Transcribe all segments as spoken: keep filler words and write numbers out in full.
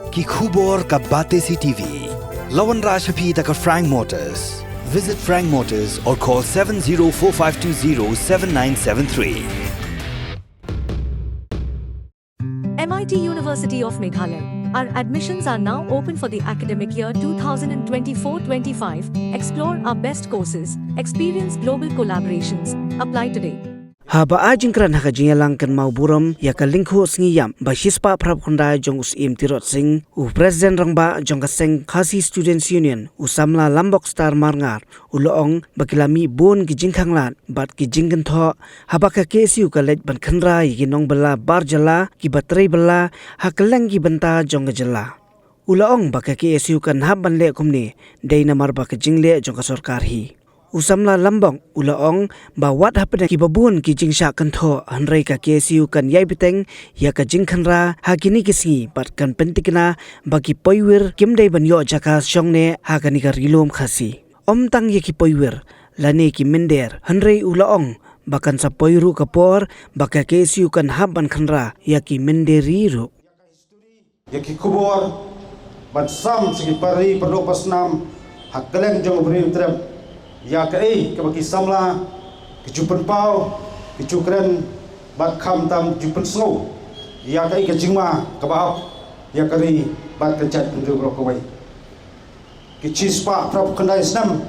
Ki khubor ka Batesi T V. La wanrah sha phi da ka Frank Motors. Visit Frank Motors or call seven zero four five two zero seven nine seven three. M I T University of Meghalaya. Our admissions are now open for the academic year two thousand twenty-four twenty-five. Explore our best courses, experience global collaborations. Apply today. Haba ai jingkren ha ka jingïalang kynmaw burom ïa ka lyngkhuh sngi ïap ba shispah phra phew khyndai jong u Syiem Tirot Sing, u President Rangbah jong ka seng Khasi Students Union, u samla Lambok Star Marngar, u la ong ba ki la mih bun ki jingkhanglad bad ki jingkynthoh haba ka K S U ka leit ban khynra ïa ki nongbylla bar jylla kiba trei bylla ha kylleng ki bynta jong ka jylla. U la ong ba ka K S U kan hap ban leh kumne dei namar ba ka jingleh jong ka sorkar hi. U samla Lambok u la ong ba wat hapdeng kiba bun ki jingshah kynthoh hynrei ka K S U kan ïai bteng ïa ka jingkhynra ha kine ki sngi bad kan pynthikna ba ki poiwir kim dei ban ïoh jaka shong ne ha kane ka Ri Lum Khasi. Ym tang ïa ki poiwir lane ki mynder hynrei u la ong ba kan sa poi ruh ka por ba ka K S U kan hap ban khynra ïa ki mynder ri ruh. Ïa ki khubor ban sam sha ki parri pardoh pasnam ha kylleng jong u Bri u Trep ïa kaei kaba ki samla ki ju pynpaw, ki ju kren bad khamtam ki ju pynsngew ïa kaei ka jingma kaba ap ïa ka ri bad ka jaitbynriew baroh kawei. Ki shispah phra phew khyndai snem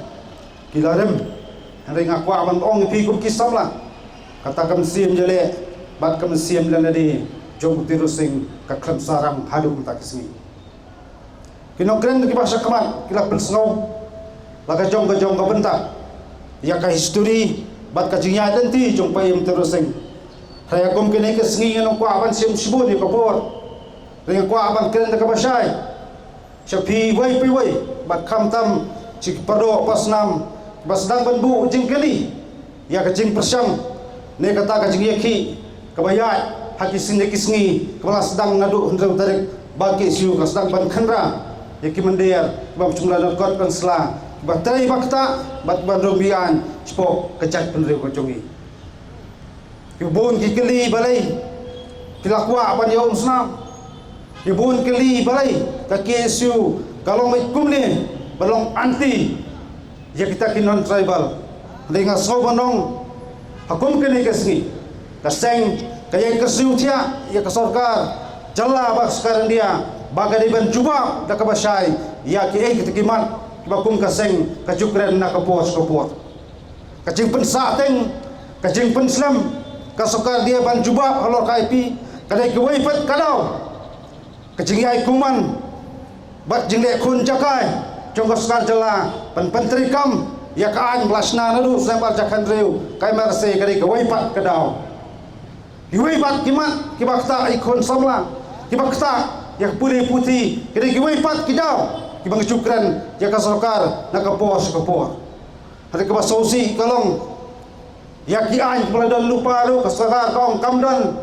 ki la rem. Hynrei nga kwah ban ong ïa phi kum ki samla, kata ka mynsiem jylliew bad ka mynsiem lyndet jong u Tirot Sing ka khlem sarang haduh mynta ki sngi. Ki nongkren kiba sha khmat ki la pynsngew la ka jong ka jong ka bynta ïa ka histori bad ka jingïaid lynti jong u Paiem Tirot Sing. Hynrei kum kine ki sngi ngan ym kwah ban shim shibun ïa ka por. Hynrei nga kwah ban kren da kaba shai sha phi iwei pa iwei bad khamtam sha ki pardoh pasnam ba sdang ban buh jingkylli ïa ka jingpyrshang ne kata ka jingïakhih kaba ïaid ha ki sngi ki sngi kaba la sdang naduh hynriew tarik ba ka K S U ka sdang ban khynra ïa ki mynder kiba ym shym la don kot don sla, kiba trei ba ktah bad ban rung biang shapoh ka jaitbynriew ka jong ngi. Ki bun ki kylli balei ki la kwah ban ïa um snam. Ki bun kylli balei ka K S U ka long beit kumne ba long anti ïa kita ki non tribal. Hynrei nga sngew ban ong ha kum kine ki sngi ka seng ka ïai kyrsiew thiah ïa ka sorkar jylla bad sorkar India ba ka dei ban jubab da kaba shai ïa kiei kita ki mat kiba kum ka seng ka ju kren na ka por sha ka por. Ka jingpynsahteng, ka jingpynslem ka sorkar India ban jubab halor ka I P ka dei kawei pat ka daw. Ka jingïai kumne bad jingleh khun jakai jong ka sorkar jylla ban pyntreikam ïa ka aiñ ba la shna naduh snem ar hajar khathynriew, ka M R S A, ka dei kawei pat ka daw. Kiwei pat ki mat kiba ktah ïa ki khun samla, kiba ktah ïa ka pule puthi, ki dei kiwei pat ki daw kiba ngi ju kren ïa ka sorkar na ka por sha ka por. Hynrei kaba sngewsih ka long ïa ki aiñ kiba la don lypa ruh ka sorkar ka ong kam don.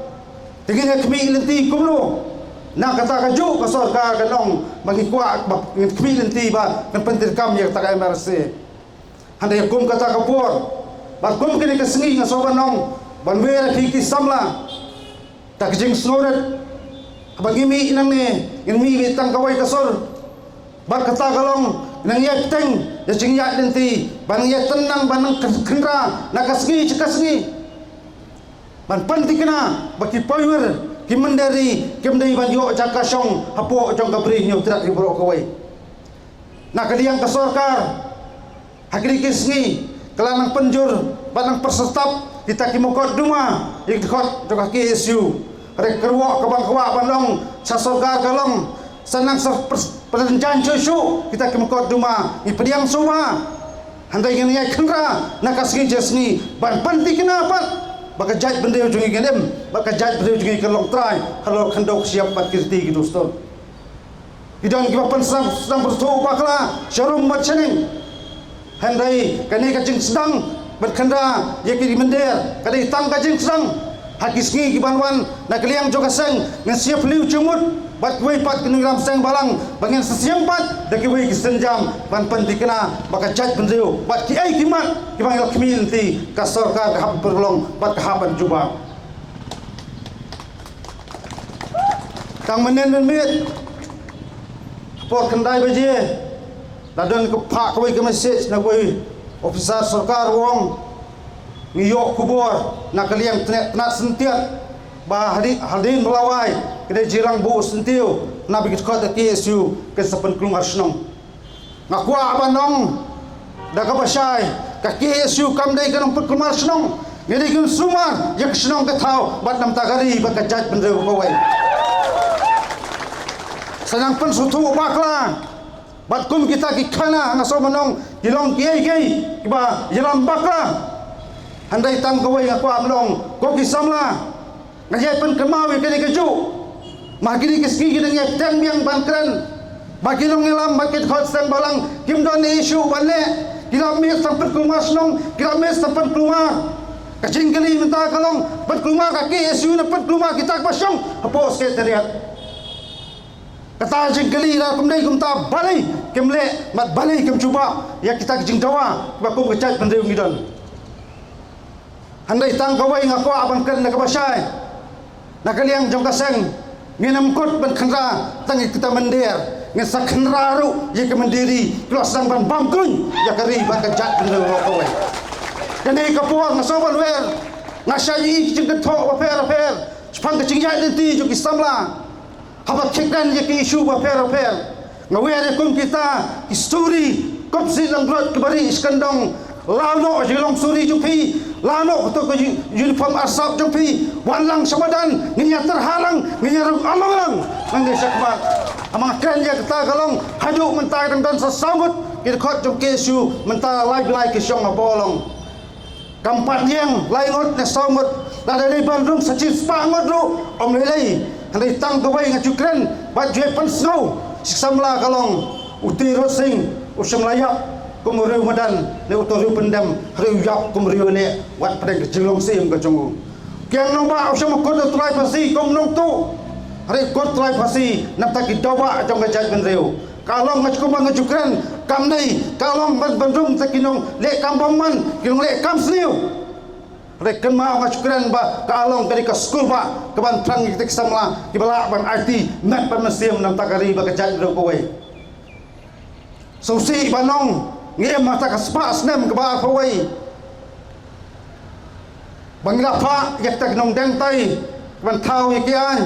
Te ngin ïa khmih lynti kumno? Na kata kajuh ka sorkar kan ong ba ngi kwah ba ngin khmih lynti ba kan pyntreikam ïa kata ka M R S A. Hynrei kum kata ka por bad kum kine ki sngi nga sngew ban ong ban wer ïa ki, ki samla. Da ka jingsngewrit haba ngi mih nangne ngin mih beit tang kawei ka sur. Bad kata ka long nang ïai bteng ïa ka jingïaid lynti ban ïai tynnang ban nang khyn-, khynra na ka sngi sha ka sngi. Ban pynthikna ba ki poiwir, ki mynder ri kim dei ban ïoh jaka shong hapoh jong ka Bri Hynñiewtrep hi baroh kawei. Na ka liang ka sorkar ha kine ki sngi ka la nang pynjur bad nang pyrshah tap kita ki mukotduma ïa ki dkhot jong ka K S U. Hynrei ka kyrwoh kaba nga kwah ban ong sha sorkar ka long sa nang sa pyr-, pynjan shuh shuh kita ki mukotduma, ngi pdiang shuh bha. Hynrei ngin ïai khynra na ka sngi sha sngi ban pynthikna pat ba ka jaitbynriew jong ngi kan im, ba ka jaitbynriew jong ngi kan long trai halor khyndew kshiap bad ki riti ki dustur. Ki don kiba pynsdang, sdang pyrthuh bakla sharum bad shaneng. Hynrei kane ka jingsdang ban khynra ïa ki mynder ka dei tang ka jingsdang. Ha ki sngi ki ban wan na ka liang jong ka seng ngin sa ïaphylliew jingmut bad kiwei pat ki nongïalam seng balang ba ngin sa siem pat da kiwei ki sienjam ban pynthikna ba ka jaitbynriew bad kiei ki mat kiba ngi la khmih lynti ka sorkar ka hap ban pynlong bad ka hap ban jubab. Tang mynnin mynmiet Por khyndai baje la don ka phah kawei ka message na kawei officer sorkar u ong, ngi ïoh khubor na ka liang tnat tnat sentiat ba hadien hadien ba la wai ka dei jingïalang buh syntiew na ba ki dkhot ka K S U kan sa pynkulmar shnong. Nga kwah ban ong da kaba shai, ka K S U kam dei ka nongpynkulmar shnong. Ngi dei ki sumar ïa ka shnong ka thaw bad namar ka ri bad ka jaitbynriew kawei. Sa nang pynsngewthuh bakla bad kum kita ki khana nga sngewbha ban ong ki long kiei kiei kiba ïalam bakla. Hynrei tang kawei nga kwah ban ong, ko ki samla, nga ïai pynkynmaw ïa kane kajuh. Ma kine ki sngi ki dang ïai teng biang ban kren ba ki nongïalam bad ki dkhot seng bhalang kim don issue ban leh. Ki la mih tang pynkulmar shnong, ki la mih tang pynkulmar. Ka jingkylli mynta ka long, pynkulmar ka K S U ne pynkulmar kita kiba shong hapoh Secretariat? Kata jingkylli la kumdei kumta, balei kim leh bad balei kim jubab ïa kita ki jingdawa kiba kum ka jaitbynriew ngi don. Hynrei tang kawei nga kwah ban kren da kaba shai. Na ka liang jong ka seng ngin ym kut ban khynra tang ïa kita mynder, ngin sa khynra ruh ïa ka mynder ri, ki la sdang ban bam kruiñ ïa ka ri bad ka jaitbynriew baroh kawei. Kane ka por nga sngewbha ban wer, nga shah ïohi ki jingkynthoh bapher bapher shaphang ka jingïaid lynti jong ki samla. Haba kren ïa ki issue bapher bapher, nga wer ïa kum kita ki suri, kum sih lang rot ki bari iskandong. Lah noh jinglong suri jong phi, lah noh kato ka uniform arsap jong phi, wan lang sha madan, ngin ïa tyrha lang, ngin ïa rung along lang. Nang dei shakhmat. Haba nga kren ïa kata ka long, haduh mynta ka dang don sa saw ngut ki dkhot jong K S U mynta lai blai ki shong ha Bawlong. Kam pat ïeng lai ngut ne saw ngut, lada dei ban rung sa shispah ngut ruh ym lei lei. Hynrei tang kawei nga ju kren bad ju pynsngew sha ki samla ka long, u Tirot Sing u shym la ïap kum u riew madan ne uto u riew pyndem, hynrei u ïap kum u riew leh wat pdeng ka jinglong syiem ka jong u. Kiang nongbah u shym kut u trai phasi kum nongtuh, hynrei kut trai phasi namar ki dawa jong ka jaitbynriew. Ka long nga ju kumba nga ju kren, kam dei ka long ban ban rung sa ki nongleh kam bymman, ki nongleh kam sniew. Hynrei kynmaw nga ju kren ba ka long ka dei ka skulbah kaban thrang ïa kita ki samla kiba lah ban aiti met bad mynsiem namar ka ri bad ka jaitbynriew kawei. Sngewsih ban ong ngi im ha kata ka spah snem kaba arphew wei. Ba ngi la phah ïa kita ki nongdeng tai ban thaw ïa ki aiñ.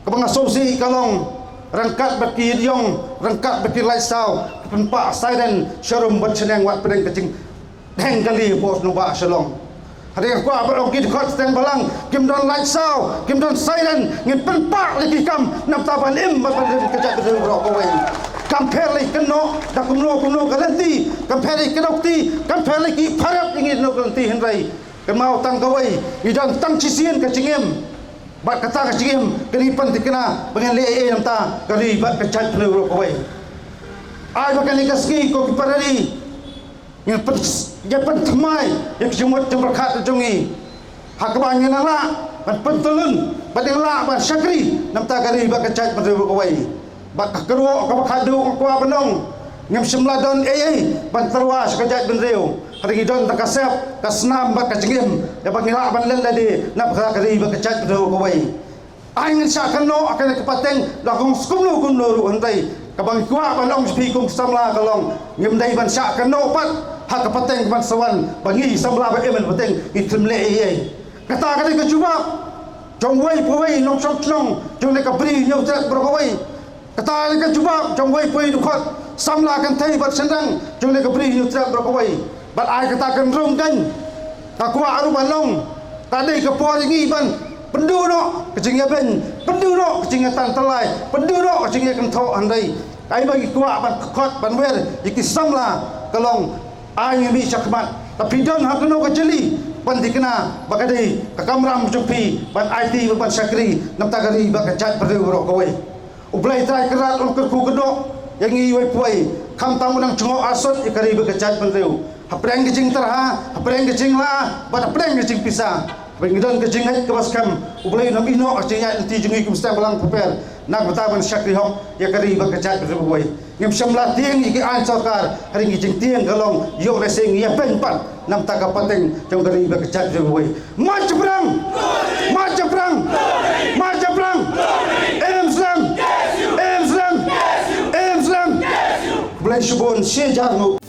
Kaba nga sngewsih ka long ryngkat bad ki ïdiong, ryngkat bad ki lait saw, ki pynpah siren sharum bad shaneng wat pdeng ka jingdheng kali hapoh nongbah Shillong. Hynrei nga kwah ban ong ki dkhot seng bhalang kim don lait saw, kim don siren, ngin pynpah leh ki kam namar ban im bad ban rim ka jaitbynriew baroh kawei. Kam pher lei kynnoh da kumno kumno ka lynti, kam pher lei kynnoh kti, kam pher lei ki pharap ïa ngi kumno ka lynti, hynrei kynmaw tang kawei, ngi don tang shisien ka jingim. Bad kata ka jingim ka dei ban pynthikna ba ngin leh ei ei namar ka ri bad ka jaitbynriew baroh kawei. Ai ba kane ka sngi ko ki para ri, ngin pyn, ïa pynthymmai ïa ka jingmut jingpyrkhat jong ngi. Ha kaba ngin lah ban pyntylun, ba ngin lah ban shakri namar ka ri bad ka jaitbynriew baroh kawei. Bad ka kyrwoh kaba khatduh nga kwah ban ong, ngim shym la don ei ei ban tyrwa sha ka jaitbynriew. Hynrei ngi don tang ka sep, ka snam bad ka jingim ïa ba ngin lah ban leh lade na ka ri bad ka jaitbynriew kawei. Ai ngin shah kynnoh ha kane ka pateng la kumno kumno ruh, hynrei kaba nga kwah ban ong sha phi kum ki samla ka long, ngim dei ban shah kynnoh pat ha ka pateng kaban sa wan ba ngi samla ba im ha pateng ngi khlem leh ei ei. Kata ka dei ka jubab jong uwei pa uwei nongshong shnong jong kane ka Bri Hynñiewtrep baroh kawei. Kata ka jubab jong uwei pa uwei u dkhot samla kynthei bad shynrang jong kane ka Bri Hynñiewtrep baroh kawei. Bad ai kata kan rung kan, nga kwah ruh ban long, ka dei ka por ïa ngi ban pynduh noh ka jingïabeiñ, pynduh noh ka jingïatan tyllai, pynduh noh ka jingïakynthoh, hynrei kaei ba ngi kwah ban khot ban wer ïa ki samla ka long, ai ngi mih shakhmat, lada phi don ha kano ka jylli, ban thikna ba ka dei ka kamram jong phi ban aiti bad ban shakri namar ka ri bad ka jaitbynriew baroh kawei. U Blei Trai Kynrad un kyrkhu kyrdoh ïa ngi uwei pa uwei, khamtam un nang jngoh arsut ïa ka ri bad ka jaitbynriew. Hapdeng ka jingtyrha, hapdeng ka jinglah, bad hapdeng ka jingpisa, haba ngi don ka jingngeit kaba skhem, U Blei un ïehnoh ïa ka jingïaid lynti jong ngi kum ki samla balang pyrper na ka bynta ban shakri hok ïa ka ri bad ka jaitbynriew baroh kawei. Ngim shym la tieng ïa ki aiñ sorkar, hynrei ka jingtieng ka long ïoh lehse ngi ïabeiñ pat namar ka pateng jong ka ri bad ka jaitbynriew baroh kawei. March Jaiñtia! March Jaiñtia! March Jaiñtia! Em slem! Em slem! Blei shibun shi hajar nguh.